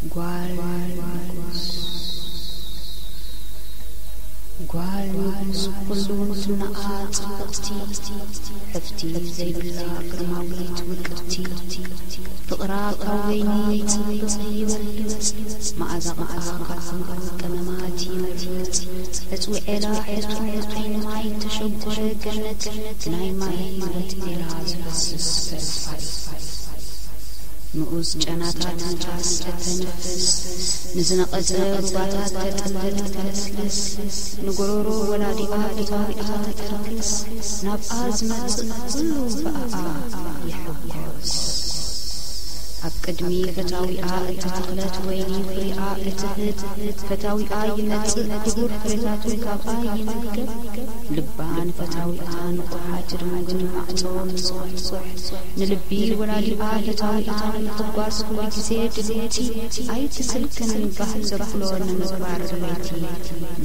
ጓል ንጉስ፣ ጓል ንጉስ ኩሉ እንትናኣ ጽብቕቲ፣ ሕፍቲ ዘይብላ ግርማዊት ውቅብቲ፣ ፍቕራ ካብ ወይኒ ጽብቕ ይበልጽ፣ መኣዛ ቕብኣ ካብ ዝማዕበሉ ቀመማት ይመርጽ። እጽውዔላ ሕጹን ዓይኒ ማይ ተሸጎረ ገነት፣ ናይ ማይ ህይወት ዒላ ዝፈስስ ፈልፋል። ንኡስ ጨናታት ንፋስ እተንፍስ፣ ንዝነቐጸ ሩባታት ተጥልል ተለስልስ፣ ንጎሮሮ ወላዲኣ ፈታዊኣ ተተርክስ፣ ናብኣ ዝመጽእ ኩሉ ብኣኣ ይሕጎስ። ኣብ ቅድሚ ፈታዊኣ እተተኽለት ወይኒ ፍሪኣ እትህብ፣ ፈታዊኣ ይመጽእ ክቡር ፍሬታቱ ካብኣ ይምገብ። ልባ ንፈታዊኣ ንቑሓት ድንጉን ማዕጾ ምጽዋዕ፣ ንልቢ ወላዲኣ ፈታዊኣ ንምሕጓስ ኩሉ ግዜ ድልውቲ፣ ኣይትስልክንን ባህ ዘብሎ ንምግባር ለይቲ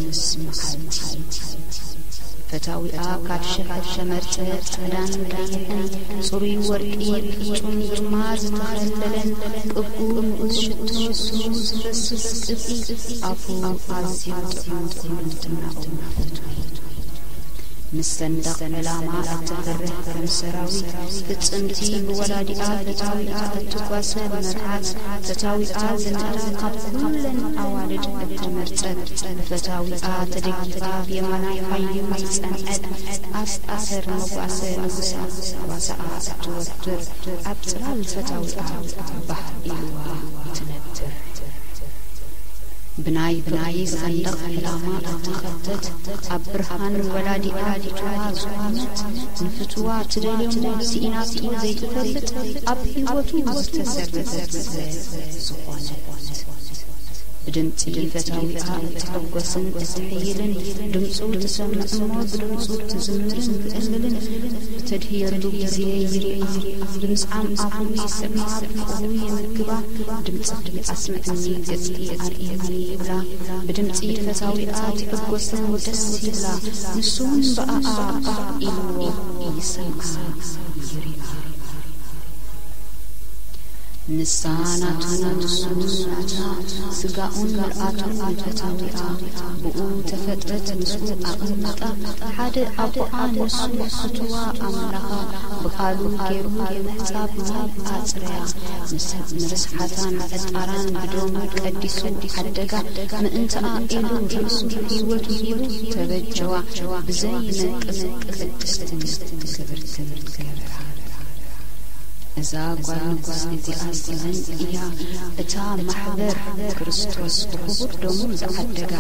ምስ መዓልቲ። ፈታዊኣ ካብ ሽሕ ዝተመርጸ ጻዕዳን ቀይሕን ጽሩይ ወርቂ ብዕጹን ድማ ዝተኸለለን ቅብኡ ንኡስ ሽቶ ስሙ ዝፈስስ ቅብኢ ኣፉ ኣዝዩ ጥዑም ቁንጅናኡ ፍቱይ። ምስ ሰንደቕ ዕላማ እተፍርህ ከም ሰራዊት ፍጽምቲ ብወላዲኣ ፈታዊኣ እትጓሰ መርዓት ፈታዊኣ ዝንእዳ ካብ ኩለን ኣዋልድ እተመርጸት ብፈታዊኣ ተደጊፋ ብየማናይ ሓይሊ ዝጸንዐት ኣስ ኣሰር መጓሰ ንጉሳ ዋሳኣ እትወፍር ኣብ ጽላል ፈታዊኣ ባህ ኢልዋ ትነብር። ብናይ ብናይ ሰንደቕ ዕላማ እተኸተት ኣብ ብርሃን ወላዲኣ ፍትዋ ዝኾነት ንፍትዋ ትደልዮሞ ስኢናቶ ዘይትፈልጥ ኣብ ህይወቱ ዝተሰረተት ስለ ዝኾነት። ብድምጺ ፈታዊኣ እትሕጎስን እትሕይልን ድምጹ ትሰምዕ እሞ ብድምጹ ትዝምርን ትእልልን ብተድህየሉ ግዜ ይርኣ። ብምስዓም ኣፉ ይስዕማ፣ ፍቕሩ ይምግባ። ድምጽኺ ኣስምዕኒ፣ ገጽኪ ኣርእየኒ ይብላ። ብድምጺ ፈታዊኣ ትሕጎስን ደስ ይብላ። ንሱ እውን ብኣኣ ባህ ኢልዎ ይሰምዓ ይርኣ። ንሳ ናቱ ንሱ ናታ፣ ስጋኡን ምልኣቱን ፈታዊኣ፣ ብኡ ተፈጥረት ምስኡ ኣቐመጣ። ሓደ ኣቦኣ ንሱ ፍትዋ ኣምላኻ፣ ብቓሉ ገይሩ ብምሕጻብ ማይ ኣጽረያ። ምስ-፣ ንርስሓታን ዕጣራን ብደሙ ቀዲሱ ዓደጋ። ምእንትኣ ኢሉ ርእሱ ህይወቱ ሂቡ ተበጀዋ። ብዘይ ምንቅንቅ ቅድስትን ክብርትን ገበራ። እዛ ጓል ንጉስ እዚኣስ መን እያ? እታ ማሕበር ክርስቶስ ብኽቡር ደሙ ዝዓደጋ፣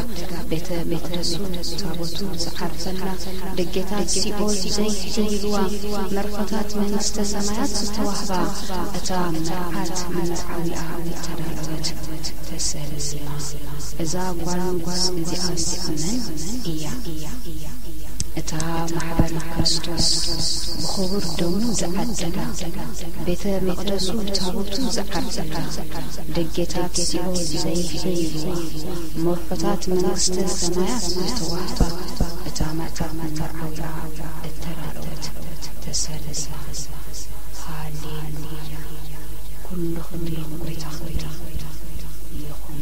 ቤተ መቕደሱ ታቦቱ ዝዓርፈላ፣ ደጌታት ሲኦል ዘይሕይልዋ፣ መርኾታት መንግስተ ሰማያት ዝተዋህባ፣ እታ መርዓት ንመርዓዊኣ ዝተዳለወት ተሰሊማ። እዛ ጓል ንጉስ እዚኣስ መን እያ? እታ ማሕበር ክርስቶስ ብኽቡር ደሙ ዝዓደጋ፣ ቤተ መቕደሱ ታቦቱ ዝዓርፈላ፣ ደጌታት ሲኦል ዘይሕይልዋ፣ መርሖታት መንግስተ ሰማያት ዝተዋህባ፣ እታ መርዓት ንመርዓዊኣ እተዳለወት ተሰሊማ። ሃሌሉያ! ኩሉ ክብሪ ንጎይታ ይኹን።